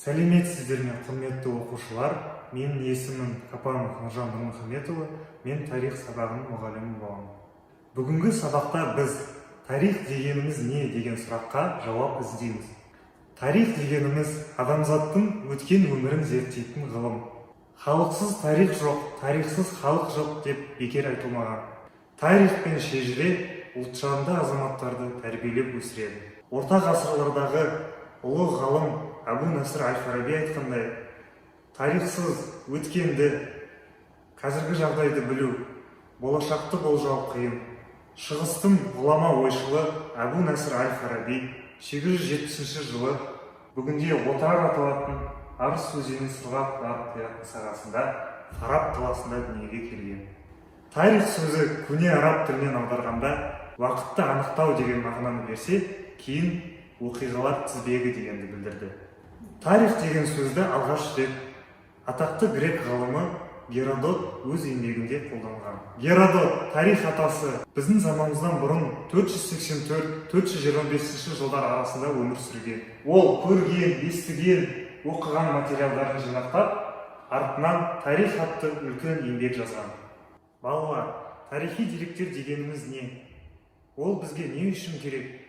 Сәлеметсіздер ме, құрметті оқушылар! Менің есімім Капанов Нұржан Нұрмұхаметұлы, мен тарих сабағының мұғалімі боламын. Бүгінгі сабақта біз «Тарих дегеніміз не?» деген сұраққа жауап іздейміз. Тарих дегеніміз – адамзаттың өткен өмірін зерттейтін ғылым. «Халықсыз тарих жоқ, тарихсыз халық жоқ» деп бекер айтылмаған. Тарих пен шежіре ұлтжанды азаматтарды тәрбиелеп өсіреді. Орта ғасырлардағы ұлы ғалым Әбу Насыр әл Фараби айтқандай, тарихсыз өткенді, қазіргі жағдайды білу, болашақты болжау қиын. Шығыстың ғұлама ойшылы Әбу Насыр әл Фараби 870 жылы бүгінде Отырар аталатын Арыс өзенінің құрғақ барып құятын сағасында, Фараб қаласында дүниеге келген. Тарих сөзі көне араб тілінен аударғанда «уақытты анықтау» деген мағынаны берсе, кейін «оқиғалар тізбегі» дегенді білдірді. Тарих деген сөзді алғаш рет атақты грек ғалымы Геродот өз еңбегінде қолданған. Геродот, тарих атасы, біздің заманымыздан бұрын 484-425 жылдар арасында өмір сүрген. Ол көрген, естіген, оқыған материалдарын жинақтап, артынан «Тарих» атты үлкен еңбек жазған. Балалар, тарихи деректер дегеніміз не? Ол бізге не үшін керек?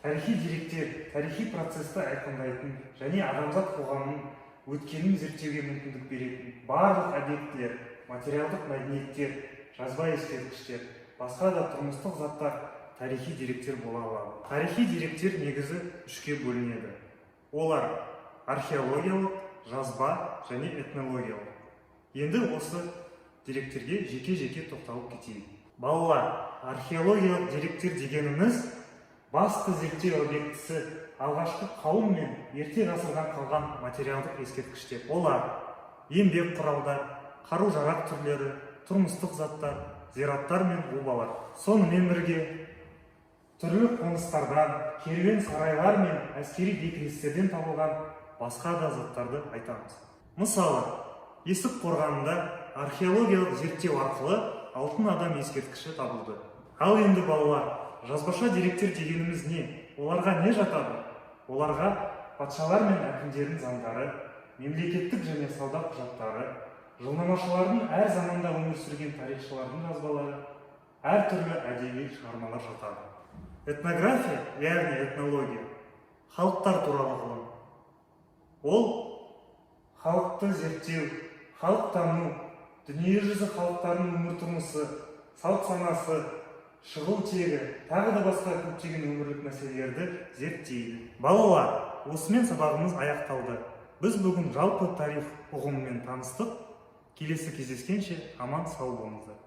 Тарихи деректер – тарихи процесті айқындайтын және адамзат қоғамының өткенін зерттеуге мүмкіндік беретін барлық объектілер, материалдық мәдениеттер, жазба ескерткіштер, басқа да тұрмыстық заттар тарихи деректер бола алады. Тарихи деректер негізі үшке бөлінеді. Олар: археологиялық, жазба және этнологиялық. Енді осы деректерге жеке-жеке тоқталып кетейік. Балалар, археологиялық деректер дегеніміз – басты зерттеу объектісі алғашқы қауым мен ерте ғасырдан қалған материалдық ескерткіштер. Олар: еңбек құралдар, қару жарақ түрлері, тұрмыстық заттар, зираттар мен обалар. Сонымен бірге түрлі қоныстардан, керуен сарайлар мен әскери бекіністерден табылған басқа да заттарды айтамыз. Мысалы, Есік қорғанында археологиялық зерттеу арқылы алтын адам ескерткіші табылды. Ал енді, балалар, жазбаша деректер дегеніміз не? Оларға не жатады? Оларға патшалар мен әкімдердің заңдары, мемлекеттік және сауда құжаттары, жылнамашылардың, әр заманда өмір сүрген тарихшылардың жазбалары, әртүрлі әдеби шығармалар жатады. Этнография, яғни этнология – халықтар туралы ғылым. Ол халықты зерттеу, халықтану, дүниежүзі халықтарының өмір тұрмысы, салт санасы, шығу тегі, тағы да басқа көптеген өмірлік мәселелерді зерттейді. Балалар, осымен сабағымыз аяқталды. Біз бүгін жалпы тарих ұғымымен таныстық. Келесі кездескенше аман сау болыңыздар.